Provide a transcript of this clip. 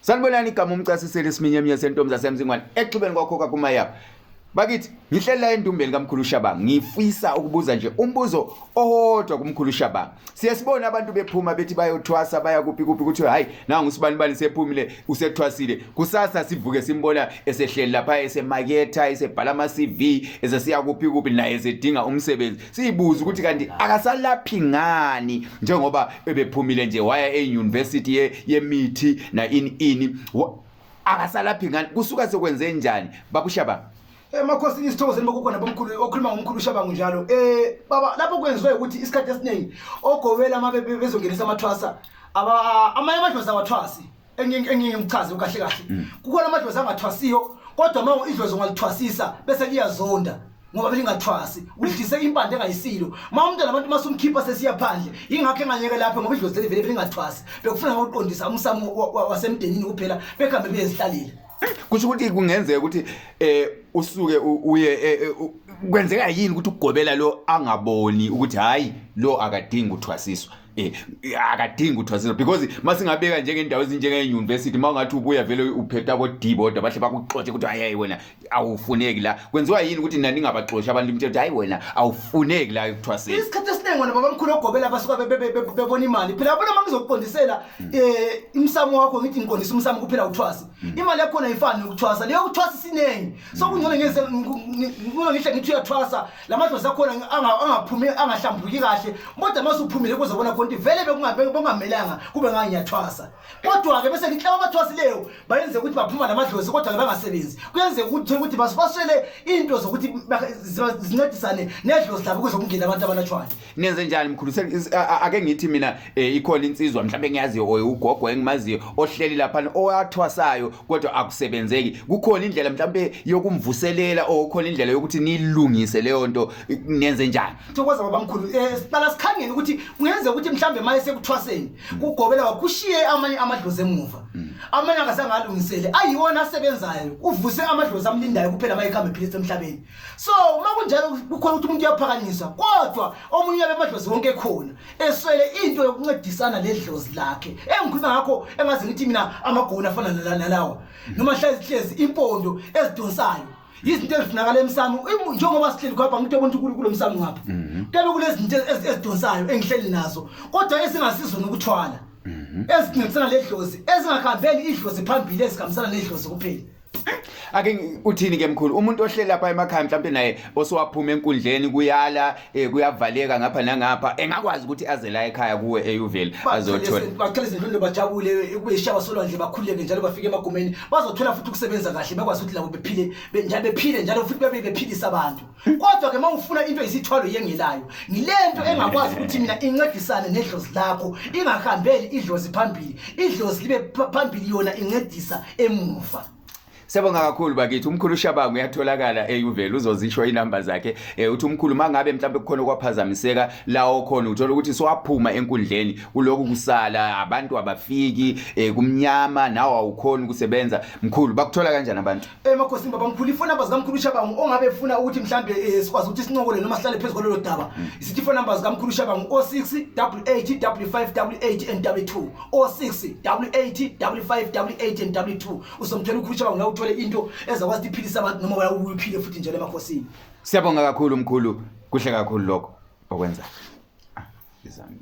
Sanibonani, igama umcasiseli isiminyeminya sentombi zasemzingwane exhibeni kwakho kakumayabo. Bakithi ngihleli la endumbeni kaMkhulu Shabangu, ngifisa ukubuza nje umbuzo owodwa kuMkhulu Shabangu. Siye sibone abantu bephuma bethi bayothwasa baya kuphi kuphi, kuthiwe hayi nangu usibanibani sephumile usethwasile. Kusasa sivuke simbona esehleli lapha esemaketha esebhala ama-CV esesiya kuphi kuphi naye esedinga umsebenzi. Siyibuza ukuthi kanti akasalaphi ngani njengoba ebephumile nje waya e-university yemithi na ini ini, akasalaphi ngani, kusuka sekwenze njani babushaba? Emakhosini isithokozeni bokukhona bomkhulu okhuluma ngomkhulu uShabangu njalo. Baba, lapho kwenziwe ukuthi isikhathi esiningi ogobela uma bezongenisa amathwasa, aba amanye amadlozi awathwasi. Engingikuchaze kahle kahle. Kukhona amadlozi angathwasiyo, kodwa uma idlozi ungalithwasisa bese liyazonda ngoba belingathwasi, udlise impande engayisilo. Ma umntwana abantu masumkhipha sesiya phandle, yingakho enganyeke lapho, ngoba idlozi leli vele belingathwasi, bekufuna ngokuqondisa umsamo wasemndenini kuphela, bekhambe beyezihlalile. Kusho ukuthi kungenzeka ukuthi usuke uye kwenzeka yini ukuthi ugobela lo angaboni ukuthi hayi lo akadingi ukuthwasiswa, akadingi ukuthwasiswa? Because masingabeka njengendawo ezinjenge university, mawungathi ubuya vele uphetha ko D bodwa, bahle bakuxotshe ukuthi hayi hayi wena awufuneki la. Kwenziwa yini ukuthi nani ningabaxoshi abantu imthetho, hayi wena awufuneki la ekuthwaseni? Isikhathi esiningi wena babamkhulu ogobela basuka bebona imali phela. Yabona, uma ngizokuqondisela umsamo wakho, ngithi ngiqondisa umsamo kuphela, uthwasi, imali yakhona ayifani nokuthwasa. Leyo kuthwasa isiningi, so kungcono ngenze ngcono ngihle ngithi uyathwasa, la madlozi akhona angaphumi, angahlambuluki kahle. Kodwa uma usuphumile kuzobona khona ukuthi vele bekungamelanga kube ngangiyathwasa. Kodwa-ke bese ngithi laba abathwasileyo bayenze ukuthi baphuma namadlozi kodwa-ke bangasebenzi. Kuyenzeka ukuthi uthole ukuthi baswele into zokuthi zincedisane nedlozi labo ukuze kungene abantu abalatshwayo. Nenze njani mkhulu? Ake ngithi mina ikhona insizwa mhlawumbe engiyaziyo or ugogo engimaziyo ohleli lapha owathwasayo kodwa akusebenzeki. Kukhona indlela mhlawumbe yokumvuselela or kukhona indlela yokuthi nilungise leyo nto? Nenze njani? Thokoza babamkhulu. Siqala sikhangele ukuthi kungenzeka ukuthi mhlawumbe maye sekuthwaseni kugobela wakushiye amanye amadlozi emuva, amanye akazange alungisele ayiwona asebenzayo, uvuse amadlozi amlindayo kuphela uma ekuhambe ephilisa emhlabeni. So uma kunjalo kukhona ukuthi umuntu uyaphakanyiswa, kodwa omunye uyabe amadlozi wonke ekhona eswele into yokuncedisana ledlozi lakhe engikhuluma ngakho, engaze ngithi mina amagona afana nalawa noma hlezi hlezi impondo ezidonsayo, izinto ezifunakala emsamo. Njengoba sihleli khapha, ngithi abantu kulo msamo ngapha kuyabe kulezinto ezidonsayo engihleli nazo, kodwa ezingasizo nokuthwala, ezincedisana ledlozi, ezingahambeli idlozi phambili, ezihambisana nedlozi kuphela. Ake uthini ke mkhulu, umuntu ohleli lapha emakhaya mhlawumbe naye osewaphuma enkundleni, kuyala kuyavaleka ngapha nangapha, engakwazi ukuthi aze la ekhaya kuwe eYuveli azothola? Bacela izindlondlo, bajabule, kube ishaba solwandle, bakhululeke njalo, bafike emagumeni bazothola futhi ukusebenza kahle, bakwazi ukuthi labo bephile njalo, bephile njalo futhi bebe bephilisa abantu. Kodwa-ke uma ufuna into eyisithwalo yengelayo, ngilento engakwazi ukuthi mina incedisane nedlozi lakho, ingahambeli idlozi phambili, idlozi libe phambili, yona incedisa emuva. Siyabonga kakhulu bakithi. Umkhulu Shabangu uyatholakala eYuveli, uzozisho inamba zakhe. Uthi umkhulu mangabe mhlawumbe kukhona okwaphazamiseka la okhona, uthola ukuthi sowaphuma enkundleni, kuloku kusala abantu abafiki, kumnyama, nawe awukhoni ukusebenza. Mkhulu, bakuthola kanjani abantu? Emakhosini babamkhulu, ifoni number zikamkhulu Shabangu, ongabe efuna ukuthi mhlambe sikwazi ukuthi sincokole noma sihlale phezu kwalolo daba, sithi ifoni number zikamkhulu Shabangu 06 88 55 88 and 22, 06 88 55 88 and 22. Uzomthola ukhulu Shabangu la, uthole into ezakwazi ukuthi iphilise abantu noma wena uphile futhi njalo emakhosini. Siyabonga kakhulu mkhulu, kuhle kakhulu lokho okwenza. Ah, izami.